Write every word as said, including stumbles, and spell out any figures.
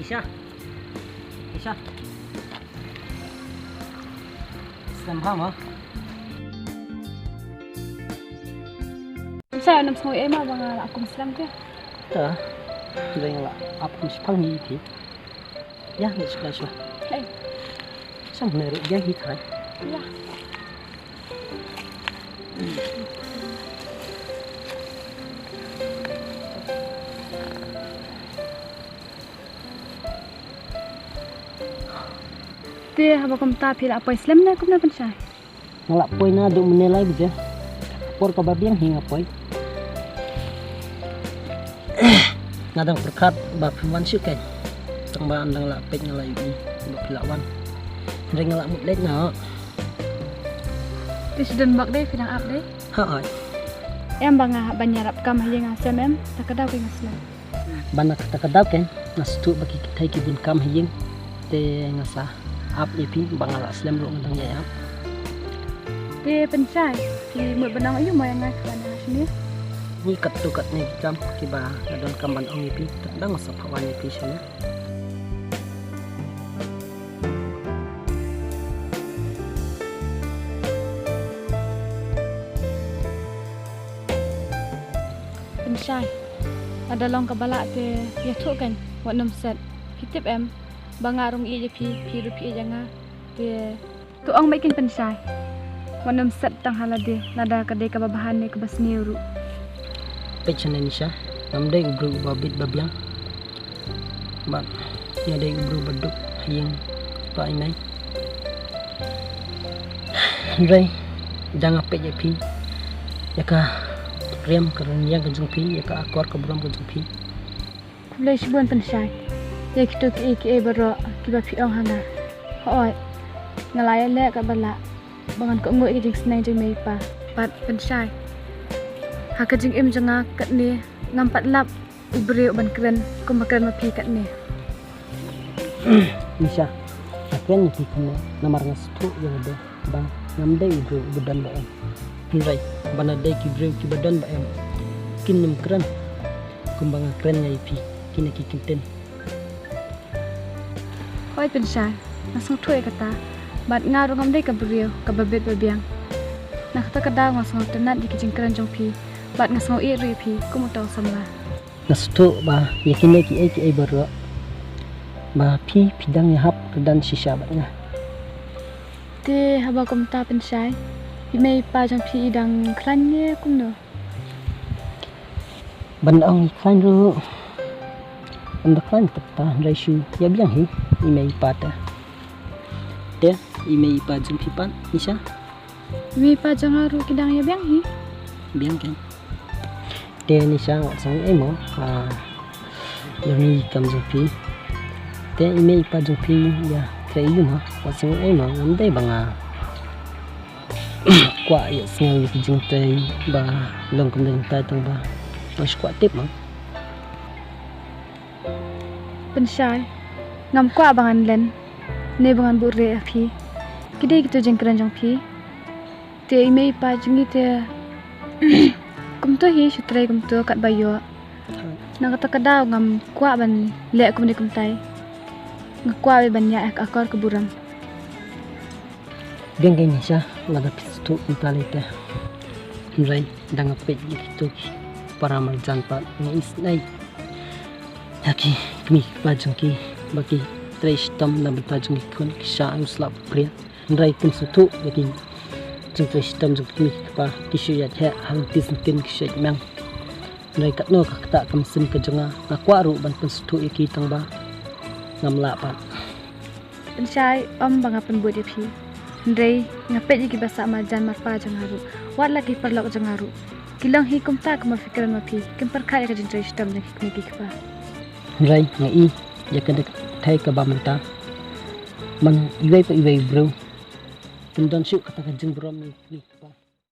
Isha. Isha. Slem bha mo? Sa ym sngew ei mo ba nga la kum slem te. Ta. Dei nga la ap kum shipang hi phi. Ïa, ngi shuwa shuwa. Hei. Shong ne ruh ïa hi thai. Ïa. Te haba kumta phi la poi slem ne kumne Pynshai? Nga la poi naduh mynne lai baje. Por kaba biang hi nga poi. Nga dang pyrkhat ba phim wan shuh kein. Tang ba nga dang la peit nga la ïohi ba phi la wan. Hynrei nga la mut leit noh. Te shu don bok dei phi dang ap dei? Hooid. Em ba nga hap ban ïarap kam ha ïing ha sem em, ta ka daw kein nga sngewthuh. Ba na kata ka daw kein nga sngewthuh ba ki kynthei ki bun kam ha ïing. Te nga sa ap ïa phi ba nga la slem ruh nga dang ïa ap. Te Pynshai, phi mut ban ong aïu mo ïa nga kaba na shane? Ngi katto katne ki kam kiba nga donkam ban ong ïa phi, tang dang nga sa phah wan ïa phi shane. Pynshai, lada long kaba lah te ïathuh kein, wat nym set. Phi tip em ba nga ruh nga ïeit ïa phi, phi ruh phi ïeit ïa nga. Te to ong beit kein Pynshai. Wat nym set tang ha lade, lada ka dei kaba bha ne kaba sniew ruh. Peit shane Nisha, ngam dei u briew uba bit ba biang. Bad nga dei u briew ba duk ha ïing pa i mei. Hynrei da nga peit ïa phi, ïa ka riam ka rynïeng ka jong phi, ïa ka akor ka burom ka jong phi. Khublei shibun Pynshai ïa kito kiei kiei baroh kiba phi ong ha nga. Hooid, nga la ïaleh kaba lah ba ngan kohnguh ïa ka jingsneng jong i mei i pa. Bad Pynshai, ha ka jingim jong nga katne ngam pat lap u briew ban kren kumba kren ma phi katne. Nisha, nga kren ïa phi kumne namar nga sngewthuh ïa lade ba ngam dei u briew uba don ba em. Hynrei ba na dei ki briew kiba don ba em, kin nym kren kumba nga kren nga ïa phi, kine ki kyntien. Hooid Pynshai, nga sngewthuh ïa kata. Bad nga ruh ngam dei ka briew kaba bit ba biang. Na kata ka daw nga sngewtynnat ïa ki jingkren jong phi bad nga sngew ïeit ruh ïa phi kum uta u samla. Nga sngewthuh ba ïa kine kiei kiei baroh ba phi, phi dang ïahap kyrdan shisha bad nga. Te haba kumta Pynshai, i mei i pa jong phi i dang khlaiñ ne kumno? Ban ong i khlaiñ ruh, ym da khlaiñ tang ta, hynrei shu ïa biang hi i mei i pa te. Te i mei i pa jong phi pat Nisha? I mei i pa jong nga ruh ki dang ïa biang hi. Biang kein. Te Nisha, wat sngew ei mo, ah, ïa i kam jong phi. Te i mei i pa jong phi ïa trei ïa mo, wat sngew ei mo, ngam dei ba nga kwah ïa sngew ïa ki jingtrei ba long kumne kumtai tang ba nga shu kwah tip mo. Pynshai, ngam kwah ba ngan len ne ba ngan buhrieh ïa phi. Ki dei kito jingkren jong phi. Te i mei i pa jong ngi te kumto hi, shu trei kumto katba ïoh. Na kata ka daw ngam kwah ban leh kumne kumtai. Nga kwah ban ïa ka akor ka burom. Biang kein Nisha, lada phi sngewthuh kumta lei te. Hynrei da nga peit ïa kito ki para marjan pat nga isynei ïa ki kmie ki kpa jong ki ba ki trei shitom na bynta jong ki khun, ki shah ïa u slap u phriang. Hynrei kim sngewthuh ïa ki jingtrei shitom jong ki kmie ki kpa, ki shu ïaid heh ha lynti syngkien, ki shu ïaid meng. Hynrei katno ka ktah ka mynsiem ka jong nga, nga kwah ruh ban pynsngewthuh ïa ki tang ba ngam lah pat. Pynshai, ym ba nga pynbud ïa phi. Hynrei nga peit ïa ki ba sah marjan marpa jong nga ruh, wat la ki paralok jong nga ruh, ki long hi kumta kumba phi kren ma phi, kim pyrkhat ïa ka jingtrei shitom jong ki kmie ki kpa. Hynrei nga i ïa kane ka thei kaba mynta, man iwei pa iwei u briew kim don shuh kata ka jingburom ïa ki kmie ki kpa.